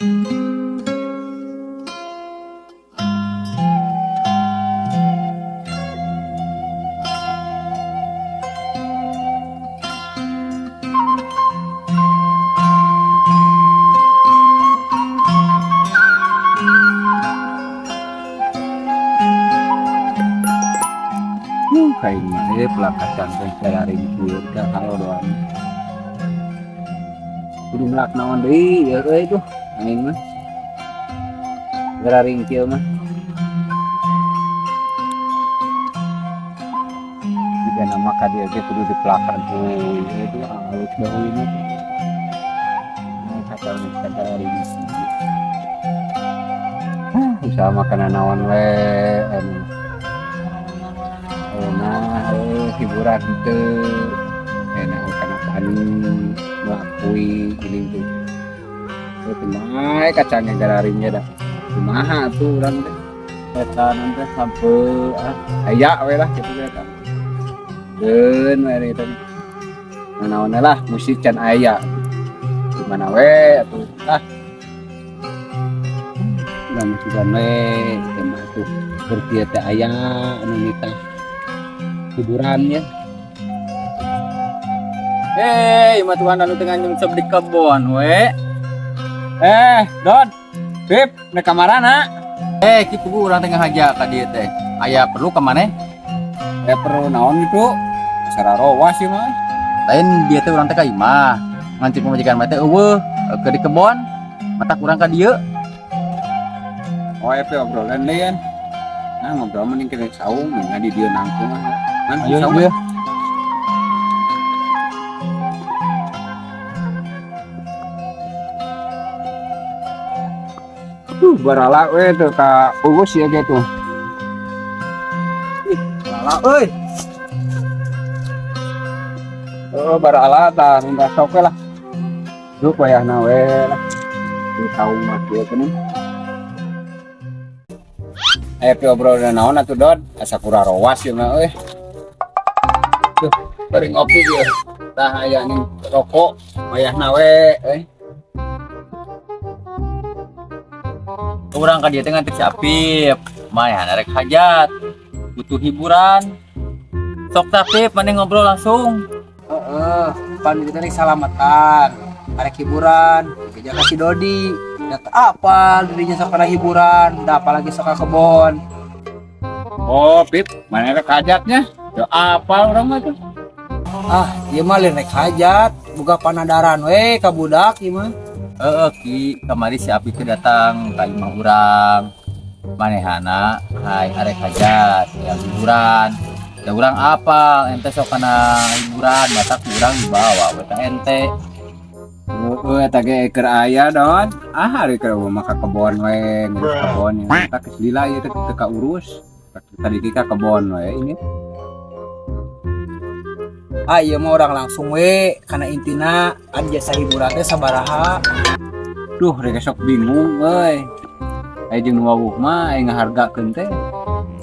Kayak mah pelak kacang teh gararing kieu ka kalau doang. Kudu melak naon deui ya euy tuh aing mah. Gararing kieu mah. Jika nama ka dieu ge kudu dipelakan huy itu halus bahuina teh. Ini kacang gararing kieu. Ah, usaha makanan naon we anu. Nah, hiburan teu enak kana tani melakui gini tuh. Tuh kumaha kacangnya gararingnya dah. Kumaha tuh urang teh. Eta nanti sampai ah aya we lah kitu teh eta. Keun we eta. Naon lah musik can aya. Gimana we atuh ah. Udah musikan we teh mah tuh keur kieu teh aya anu nitah hiburannya. Hei, mah tuhan anu tengah nyungsep di kebon we. Eh, Don. Pip, nek kamarana? Eh, kitu urang tengah haja ka dieu teh. Aya perlu ka maneh? Eh, perlu naon gitu? Sararowas sih mah. Lain dia teh urang teh ka imah. Ngancik pamajikan mah teh euweuh ke di kebon. Mata kurang ka dieu. Oh, epe obrolan deh kan. Nah, ngobrol mending kita saung, mending di dieu nangtung. Kan Ayo, saung. ayo. Barala we tuh ka Ugus ya gitu. Ih, barala euy. Oh, barala tah minta sok we lah. Duk wayahna we lah. Di saung mah kieu teh. Aya pi obrolan naon atuh Dod? Asa kurarowas ieu mah euy. Duh, bari ngopi ieu. Tah aya ning rokok wayahna we euy. Urang ka dieu teh ngantik si Apip. Manehna rek hajat. Butuh hiburan. Sok tah Pip, maneh ngobrol langsung. Heeh, pan kita rek salamatan, arek hiburan, kerja kasih Dodi. Da teu apal dirinya sok kana hiburan, da apalagi sok ka kebon. Oh, Pip, mana rek hajatnya? Ya apal urang mah tuh. Ah, ieu mah lain rek hajat, boga panadaran we ka budak ieu mah. Heeh, Ki, kamari si Apip teh datang ka imah urang. Manehana hai arek hajat, ya hiburan. Da urang apal ente sok kana hiburan, matak urang dibawa we ka ente. Heeh, eta ge keur aya, Don. Ah, hari keur mah ka kebon we, ngurus kebon ya. Eta geus lila ieu teh teu kaurus. Tadi ge ka kebon we ini. Ah, ieu mah urang langsung we kana intina ari jasa hiburan teh sabaraha. Duh, rek sok bingung euy. Aya jeung nu wawuh mah aya ngahargakeun teh.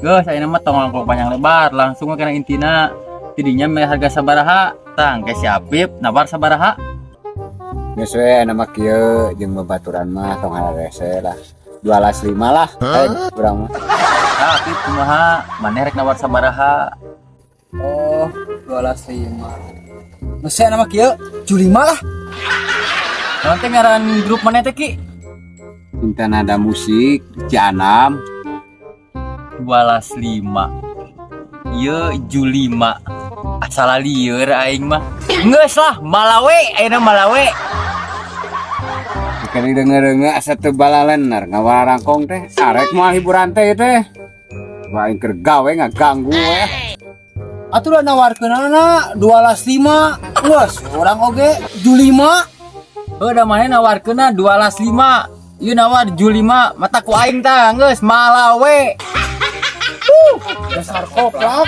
Geus ayeuna mah tong ngomong panjang lebar, langsung we kana intina. Tidinya meh harga sabaraha? Tang ke si Apip nawar sabaraha? Geus we aya mah kieu jeung babaturan mah tong harese lah. 2,5 lah, eh urang mah. Tah Apip kumaha? Maneh rek nawar sabaraha? Oh, 2,5. Geus nama kieu, 75 lah. Naon teh ngaran grup maneh teh Ki? Cinta nada musik Cianam. 2,5. Ieu Julima. Asal lieur aing mah. Geus lah, malawe ayeuna malawe. Kali denger-denger asa teu balalener ngawarangkong teh. Arek moal hiburan teh teh. Wah, aing keur gawe ngaganggu we. Atuh da nawarkeunana 2,5. Wes, urang oge 75. Heuh da maneh nawarkeunna 2,5. Ieu nawar 75, mata ku aing tah geus malawe. Dasar koplak.